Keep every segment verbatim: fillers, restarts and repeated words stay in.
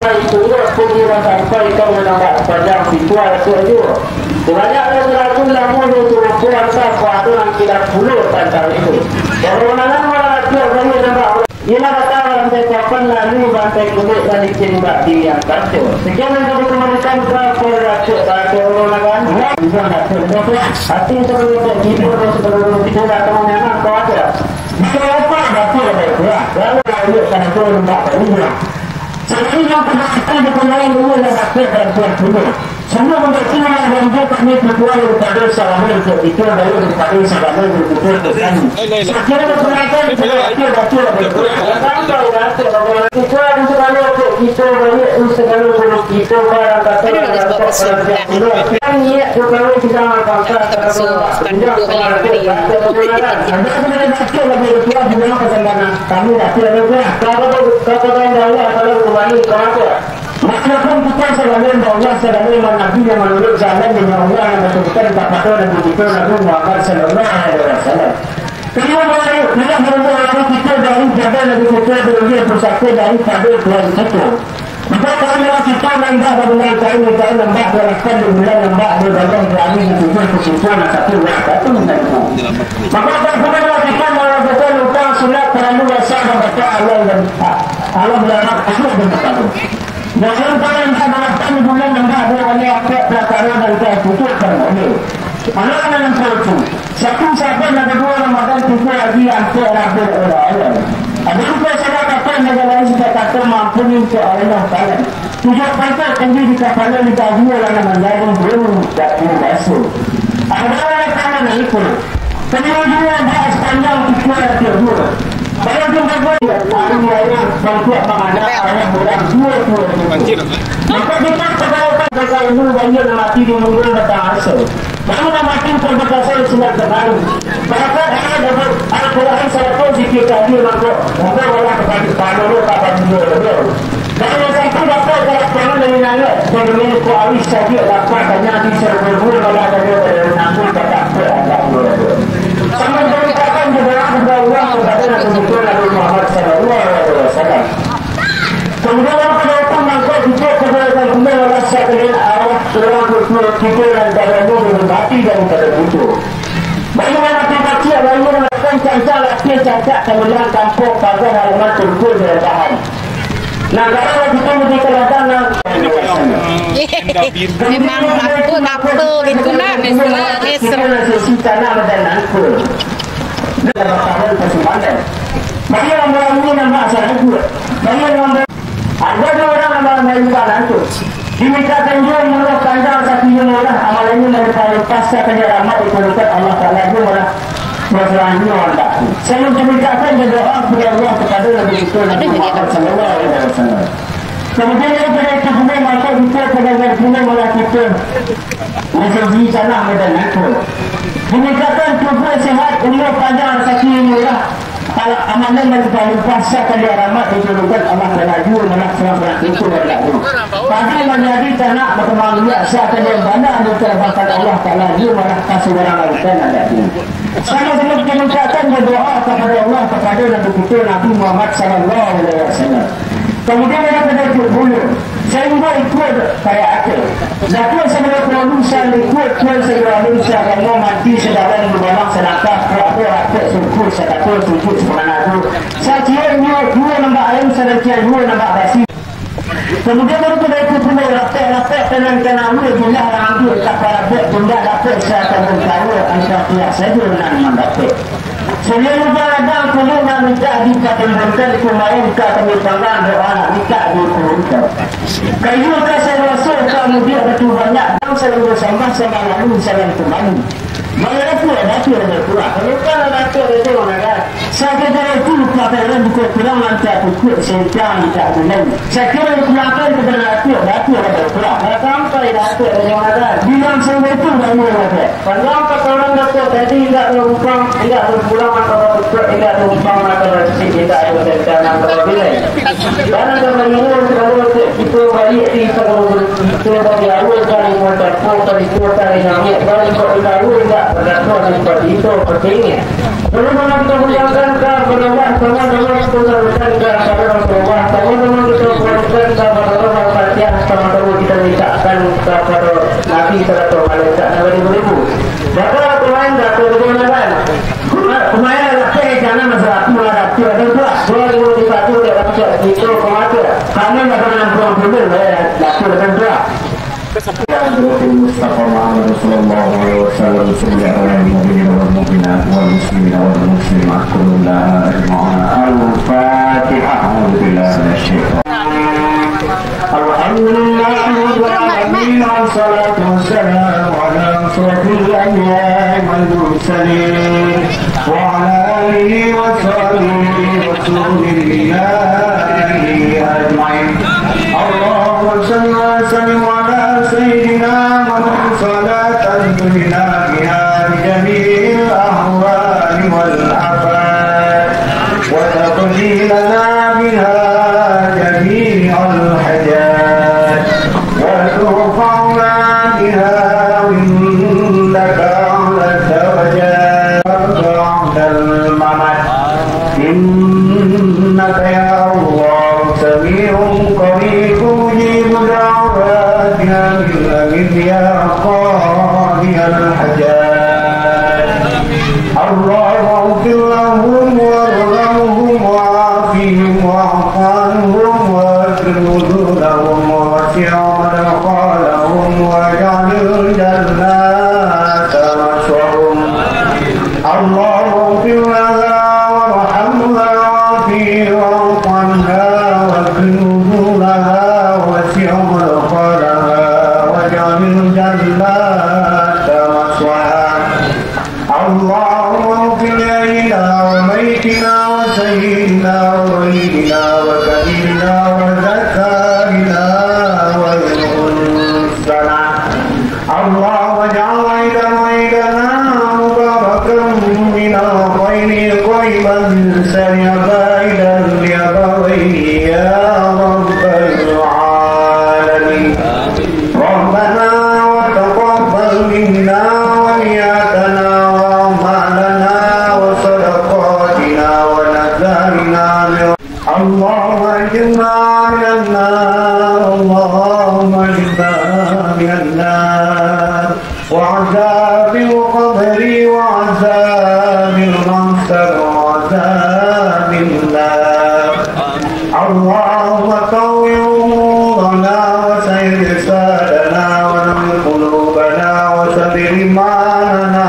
Itu indak pun indak sampai ka manambah panjang situa tu ajo. Sabanyak nan talalu lamo jo turun pulang ka kuato nan kila pulo tantang itu. Kalau mananam malah atuak baiak nambah. Inilah kata bantai papan lalu bantai kulik balicin bak diriang kaco. Sekian yang kami kembalikan ka Rakyat Rakyat Rakyat Ulun Agan. Hati sebelum kita, sebelum kita datang menanam kau ada. Bisa apa baca baik lah. Lalu lalu tanah tu lembak tadi lah. Jadi yang pertama kita dikenai dulu adalah Rakyat Rakyat Ulun. Semua membaca dan juga kami berdoa kepada salam untuk kita, baik kepada salam untuk kita. Sekiranya berkaitan dengan Rakyat Rakyat Ulun Agan. Kita untuk segala untuk kita, baik untuk segala untuk kita, barang kata, barang kata, barang kata. Niat kami kita amalkan. Kami dah tidak ada. Kami dah tidak ada. Kalau kembali ke apa? Maklumkan kita salam dari Allah, salam dari Nabi yang menurut jalan yang Allah yang betul-betul tak patut dan begitu Nabi Muhammad sallallahu alaihi wasallam. Kedua baru, bila berubah hari kita dari pada Nabi kita berubah bersatu dari pada Tuhan kita. Maka kalau kita nambah dari bulan kain, kita nambah dari bulan, nambah dari bulan, nambah dari bulan, dari hari yang tujuh, kesimpulan satu, satu, dan satu. Maka tak pernah kita melakukan utang sunat terlalu besar dan besar Allah dan Allah melarang, Allah dan Allah. Dalam tahun empat belas bulan nambah dua kali ampek perkara dan tertutup kembali. Anak-anak yang terlucu, satu Syaban dan kedua Ramadan tiga hari ampek Rabiul Awal. Ada juga salah kata negara lain sudah kata mampu minta Allah Taala. Tujuh pangkat tinggi di kapala di kayu lana manjadi dulu dan basuh. Ada orang tangan itu. Kemudian dah sepanjang tiga ratus dua. Kalau jumpa gue, hari raya bantuak panganak orang orang dua dua dua. Maka kita sebagai bangsa ilmu banyak mati di mungkin batang asal. Namun mati perbatasan sinar terbaru. Bahkan ayat dapat Al-Quran seratus sikit tadi maka maka Allah kepada pahala tak bagi dia. Dan yang satu dapat dalam tangan dari nangis dan memiliki awis saja dapat hanya di serbu malah dari namun dapat. Sama diberitakan juga kepada Allah kepada Nabi Muhammad sallallahu alaihi wasallam. Kemudian pada itu mangko kita kepada Allah rasa dengan Allah orang berpikir dan pada diri mati dan pada itu. Bagaimana kita kecil, bagaimana kan cancang laki cacat kemudian kampung pagar halaman tumpul dan tahan. Nah, kalau kita lebih kelihatan, nah, memang apa-apa gitu lah, mesra, mesra. Sisi tanah dan angkul. Dalam tahun persembahan. Bagi orang ini nampak sangat kuat. Bagi orang ada dua orang nama dari Tuhan tu. Dimintakan dia murah panjang satu yang murah amalannya melimpah-limpah sekali rahmat diperlukan Allah Ta'ala dia murah. Masalahnya Allah. Saya dimintakan dia doa kepada Allah kepada Nabi kita Nabi Muhammad sallallahu alaihi wasallam. Kemudian daripada itu semua maka kita pada Nabi kita malah kita. Rezeki tanah medan nangko. Dimintakan tubuh sehat, umur panjang, rezeki murah. Kalau amalan dan ibadah puasa kali alamat diturunkan Allah Taala jua malah surang-surang itu adalah tu. Pada manjadi tanak berkembang biak seakan yang bana diterbangkan Allah Taala jua malah kasubarang lautan adat tu. Sama-sama kita mengucapkan berdoa kepada Allah kepada Nabi kita Nabi Muhammad sallallahu alaihi wasallam. Kemudian ada pada ikut bulu, sehingga ikut kayak akhir. Zakir segala produsen ikut tuan segala manusia agama mati sedalam lubalang selangkah kuat tu rakyat sungkuh sekatul sujud sebenarnya tu. Sakian dua, dua nampak air sedangkan dua nampak basi. Kemudian baru pada ikut bulu rakyat-rakyat tenang tenang dulu jumlah orang ambil tak parabot jumlah dapat seakan mengkawa angka pihak saja nan mandapik. Salian lupa ladang kulit nak mintak dipatimbulkan, kumain ka kami panggang doa nak mintak diturunkan. Kayu ka saraso ka mudiak batu banyak, dan selalu sambah sambah lalu salam kembali. Mangarapu ada tu ada kurang. Kalau kan ada tu ada tu mana kan? Saya kira itu lupa kalian bukan kurang lancar pukul sentang mintak bulan. Saya kira dikurangkan kepada Datuk, Datuk ada kurang. Dah sampai Datuk ada mana kan? Bilang saya itu dah mula ada. Panjang kata orang Datuk tadi, indak ada umpang, indak ada pulang, atau Datuk, indak ada umpang, atau Datuk, indak ada tentang, atau bilai. Karena dalam ini, kalau kita balik di kita bagi awal kali mau campur, kali tua, kali ngambil, kali baru, indak pernah. Seperti itu pentingnya. Sebelum kita meninggalkan ka penambah, sama-sama kita sampaikan kepada Rasulullah, sama-sama kita sampaikan kepada Rasulullah, Fatihah, sama-sama kita mintakan kepada Nabi seratus malaikat yang beribu-ribu. Maka kemarin tak terdengarkan. Kemarin ada teh, jangan masalah tu, ada tu, ada tu. Dua ribu dua puluh satu dia dapat itu kematian. Kami nak kena pulang dulu, ya, nak tu, ada tu. Mustafa Muhammad sallallahu alaihi wasallam, bismillahirrahmanirrahim, wal mu'minina wal muslimina wal muslimat, kullullaha ajma'in. Al-Fatihah. A'udzubillahi minasyaitonir rajim. Alhamdulillahirabbil alamin, wassalatu wassalamu ala asyrafil anbiya'i wal mursalin, wa ala alihi wa sahbihi wa sahbihi ajma'in. Allahumma shalli wa sallim ala sayyidina Muhammad, salatan tunjina biha min jami'il ahwali wal afat, wa taqdi lana biha jami'al hajat, wa turfa'na biha indaka a'la darajat ba'dal mamat. Innaka ya Allah sami'un qaribun mujibud da'awat, ya Amin, ya Qadiyal Hajat. Allahumma ighfir lahum warhamhum wa'afihim wa'fu anhum wa akrim nuzulahum wa wasi' madkhalahum waj'alil jannata maswahum. Allahumma ighfir laha warhamha wa'afiha wa'fu anha wa akrim nuzulaha wa wasi' madkhalaha waj'alil jannata maswaha. Allahumma ighfir li hayyina wa mayyitina wa sayyidina wa ghaibina wa kabirina wa zakarina wal unsana. Allahumma ij'al 'idana 'idana mubarakan minal khairi qariban sari'an ba'idan li abawaihi ya rabbal alamin. Rabbana wa taqabbal minna wa niyyatana wa a'malana wa sadaqatina wa nazarina min اللهم أجرنا من النار، اللهم أجرنا من النار، وعذاب القبر، وعذاب المحشر، وعذاب النار. اللهم طول عمرنا وسدد لساننا ونور قلوبنا وثبت إيماننا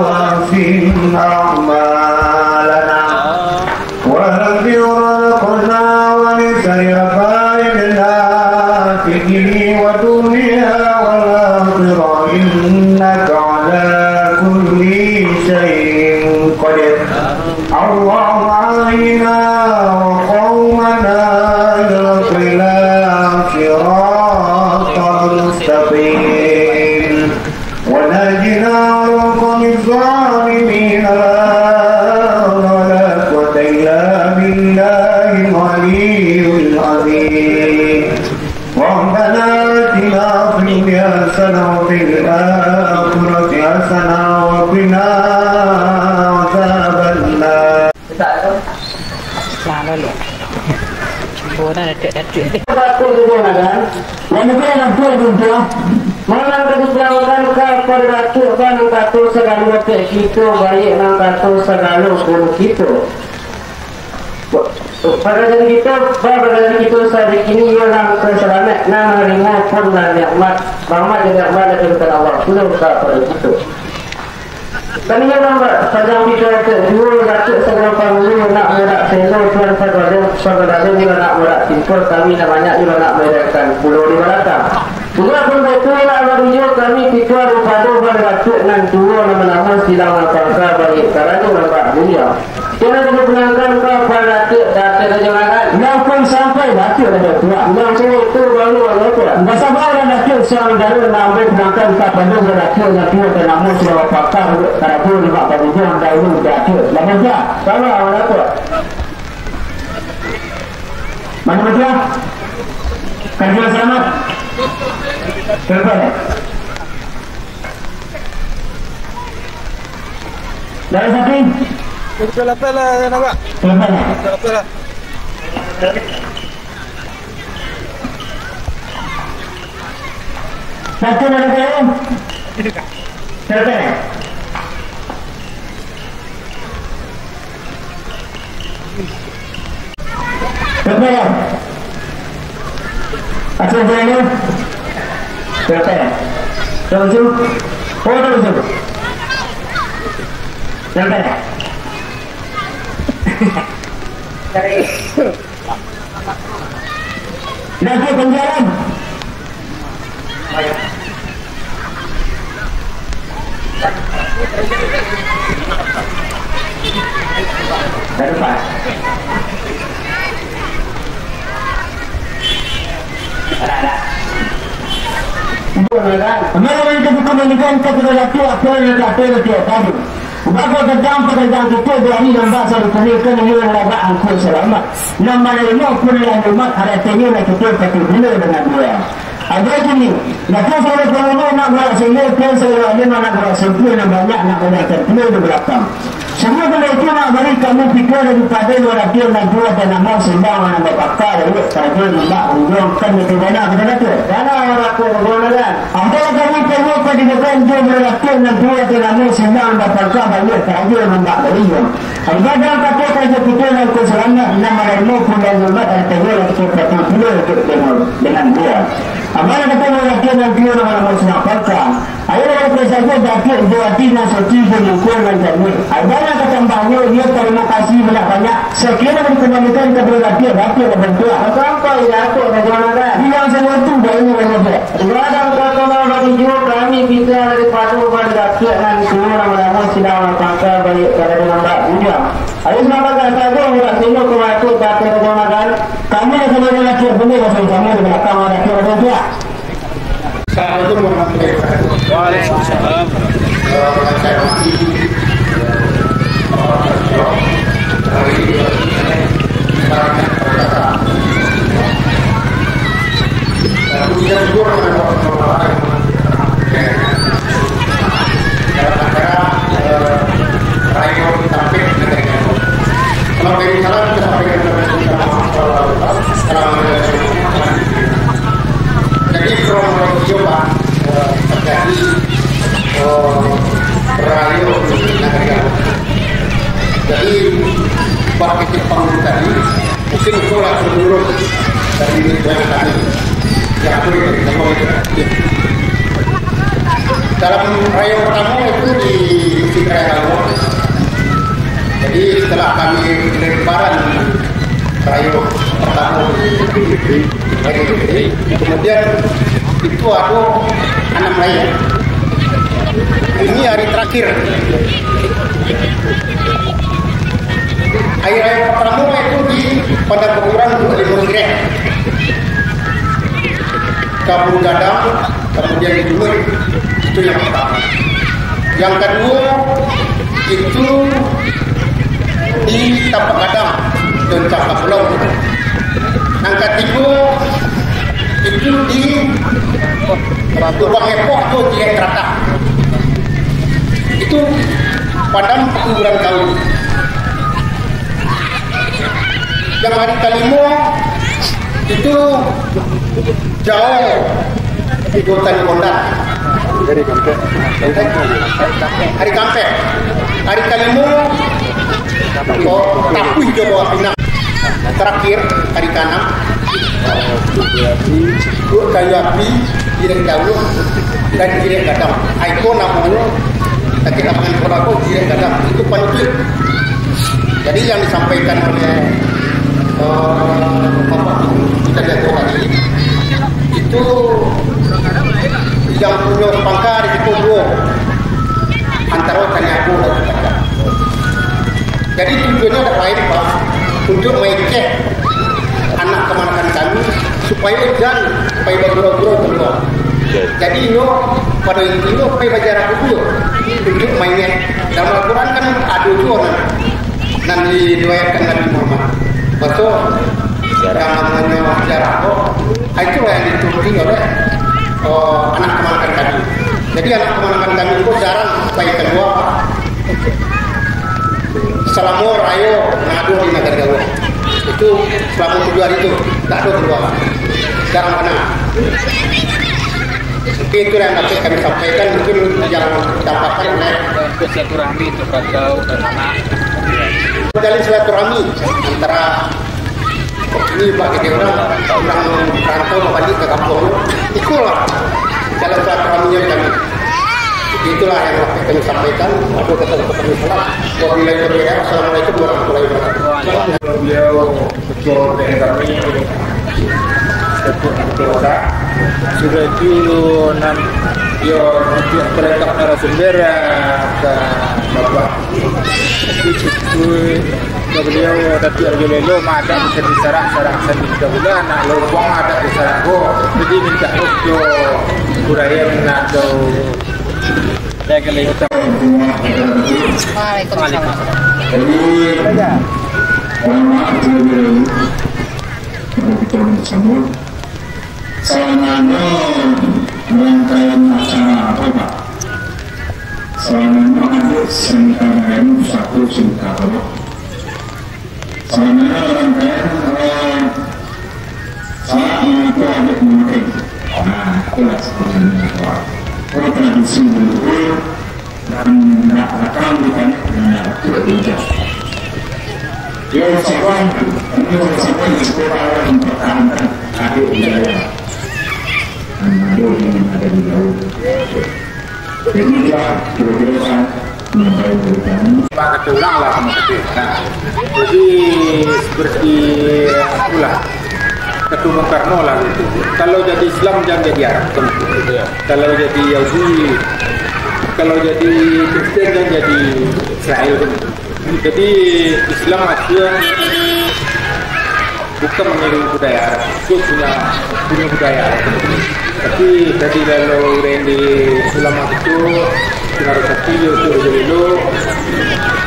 وأحسن أعمالنا. ووفر رزقنا ولسائر أحبابنا في الدين والدنيا والآخرة، إنك على كل شيء قدير. اللهم أحينا وقومنا إلى الصراط المستقيم. ونجنا من القوم الظالمين. لا حول ولا قوة إلا بالله العلي العظيم. ربنا آتنا في الدنيا حسنة وفي الآخرة حسنة وقنا عذاب النار. Lah, lalu. Cubo dah, datuk-datuk. Batua tu dia nak kan? Lalu dia nak buat tu dia. Malam ka dijawakan ka pado Datuak, ba nan kato sagalo dek kito, baiak nan kato sagalo guru kito. Ba-, bagadi kito, ba-, bagadi kito sadikini, iyo nan ka salamaik, nan narimo pun lah nikmat. Rahmat jo nikmat dari Allah turun ka pado kito. Kami nan ba-, panjang pito, Datuak Juo, Datuak Sagalo Pangulu, Anak Muda Selo, Tuan Sagalo, Sagalo Dalam, Anak Muda Simpul, kami nan banyak, Anak Muda Ikan Pulo di Balakang. Sudah pun baitu, nak barujo kami pito ado pado bala Datuak nan tuo, namo-namo silang nan pangka, baiak karano nan bak dunia. Kena diperkenalkan ka pado Datuak, Datuak Rajo Makan. Nan pun sampai Datuak Rajo Tuak. Nan pun itu baru Rajo Tuak. Basabaralah Datuak, suang daun nan ambo perkenalkan ka pado Datuak nan tuo, nan namo sudah bapakah, karabo lemak babujang daun Datuak. Lama ja. Sama, Rajo Tuak. Mana betul? Kerja selamat. Telepon. Dari sapi? Dari lapel lah, nak. Lapel lah. Lapel lah. Satu lagi, Kak. Selesai. Selesai. Action, selesai. Selesai. Terus. Oh, terus. Selesai. Nanti penjalan. Dah dapat. Ada, ada. Malam yang kita kembalikan kepada Datuk, apa yang Datuk, Datuk tadi. Bako tantang pakarjaan kito di ari nan bak sarupo ko, inyo nan labak angku salamaik. Nan manarimo pulang umat, aratinyo nan kito patuh guna dengan doa. Ado kini, Datuk Sari Pangulu nak barak sini, Tuan Sari Alim nak barak sini, nan banyak nak banyak pulo di balakang. Semua benda itu nak bari kami pikir daripado dua ratus enam puluh atau nama sembang nan bapakar, karajo nembak, unjuang, kan itu bana, kata Datuk. Bana, Datuk, bana, kan? Antara kami tengok ka dibuka jo berlaku nan dua tu namo senang dapatkan banyak karajo nambah dari iyo. Kadang-kadang kata karajo kito nan ko salamat, nan manarimo pulang umat, dan tengok lah kito patang pulo untuak tengok dengan dia. Amal kata berlaku nan dua nama-nama senang pangka. Ayo, lalu sajo Datuk jo ati nan suci jo mukul nan janiah. Ayo, banyak katambahnyo, iyo tarimo kasih banyak-banyak. Sakiro dikembalikan ka Datuk, Datuk lah bantuak. Sampai Datuk Rajo Nagan. Bilang sajo tu, dah ini banyak. Gadang katolah bagi juo kami bisa daripado bali rakyat nan tuo nan manamo sidang nan pangka baliak ka Rajo Nambak Bujang. Ayo, sambah sajo, ulah sino ka Datuk Rajo Nagan. Kami nan sadari rakyat bumi basamo-samo di balakang rakyat Rajo Pihak. Assalamualaikum warahmatullahi wabarakatuh. Waalaikumsalam. Jadi, kronologi, Pak, eh, terjadi, eh, rayo di nagari Allah. Jadi, bak titik pangulu tadi, mungkin itulah kronologi dari tujuan kami. Yang boleh dari kampung itu. Dalam rayo pertama itu di Masjid Raya Labuan. Jadi, setelah kami lebaran rayo pertama di Kemudian itu ado anam lai. Ini hari terakhir. Hari raya pertama itu di Padang Kuburan dua limo Sireh. Kabun Gadang, kemudian di Jumur. Itu yang pertama. Yang kedua, itu di Tapak Gadang, Doncak Kapulauan. Yang ketiga, itu di Lubang Epok tu, Cilek Teratak. Itu padang kuburan kaum. Yang hari kelima, itu jauh di hutan Gondang. Hari Kampek. Hari kelima, oh, Tapuih jo Bawah Pinang. Terakhir, hari keenam, Kayu Api, Jireh Daun, dan Jireh Gadang. Iko namonyo, sakit lapangan bola ko, Jireh Gadang. Itu panutup. Jadi, yang disampaikan oleh, eh, Bapak Guru kita jago tadi, itu yang punyo pangka di situ duo, antaro Caniago dan Cipacang. Jadi, tujuannyo dak lain, Pak, untuk maikeh anak kamanakan kami, supayo jan pai bagurau-gurau kalua. Jadi, inyo pado intinyo pai baziarah kubua untuk maingek. Dalam Al-Quran kan ado juo nan, nan diriwayatkan Nabi Muhammad. Baso, yang namonyo ziarah ko, ah, itulah yang dituruti oleh, oh, anak kamanakan kami. Jadi, anak kamanakan kami ko jarang pai kalua, Pak. Salamo rayo nan ado di nagari Allah. Itu salamo tujuah hari tu, tak ado kalua. Jarang bana. Mungkin itu yang dapat kami sampaikan, mungkin yang dapatkan oleh silaturahmi untuk kakak dan anak. Menjalin silaturahmi antara ini bagi orang, orang rantau balik ke kampung. Itulah jalan silaturahmi yang kami. Itulah yang dapat kami sampaikan. Aduh, kata-kata kami salah. Wabillahi taufiq. Assalamualaikum warahmatullahi wabarakatuh. Beliau ketua P N kami, Ketua Ketua Oda. Sudah itu nan yo untuk perintah narasumber, eh, ke Bapak. Tapi itu beliau Datuk Rajo Lelo mah ada bisa disarak-sarak sendiri dahulu, nak lobang ada disarak ko. Jadi minta untuk Ibrahim atau Waalaikumsalam. Jadi, mohon maaf terlebih dahulu. Mari kita bersama. Sabananyo rangkaian acara apa, Pak? Sabananyo ado sangka dalam satu sangka apa? Sabananyo rangkaian, eh, salah satu adat mamakai. Nah, itulah sabananyo, Pak. Kalau tradisi dulu, dan nak datang di tanah, dan nak tuak di ujang. Yo, saban, ini saban di sekolah mempertahankan adat budaya. Nah, ado yang ada di laut. Jadi, itulah kira-kira saya menyampaikan dari kami. Pak kata ulang lah sama kata. Nah, jadi seperti itulah. Kata Bung Karno lah gitu. Kalau jadi Islam jangan jadi Arab. Kalau jadi Yahudi, kalau jadi Kristen jangan jadi Israel. Jadi Islam aja bukan meniru budaya Arab. Itu punya, punya budaya Arab. Tapi tadi kalau urang di ulama itu, pengaruh kaki, itu dulu.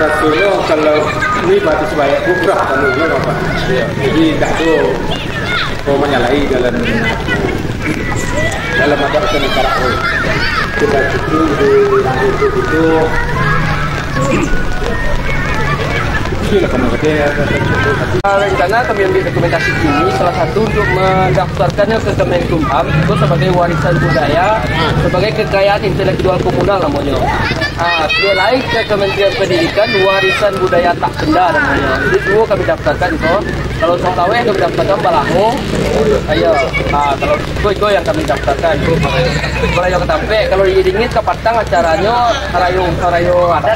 Rasanya kalau ini batis banyak bukrah kalau ulama, Pak. Jadi tak tahu mau menyalahi dalam, dalam adat dan cara. Kita cukup di rangka itu. Rencana kami ambil dokumentasi kini, salah satu untuk mendaftarkannya ke Kemenkumham, itu sebagai warisan budaya, sebagai kekayaan intelektual komunal namanya. Ah, dia lain ke Kementerian Pendidikan, warisan budaya tak benda namanya. Jadi, dua kami daftarkan itu. Kalau Song Taweh kami daftarkan balaho, ayo. Ah, kalau iko, iko yang kami daftarkan. Kalau yang katampek, kalau di Ringit ka patang acaranya, sarayo, sarayo adat.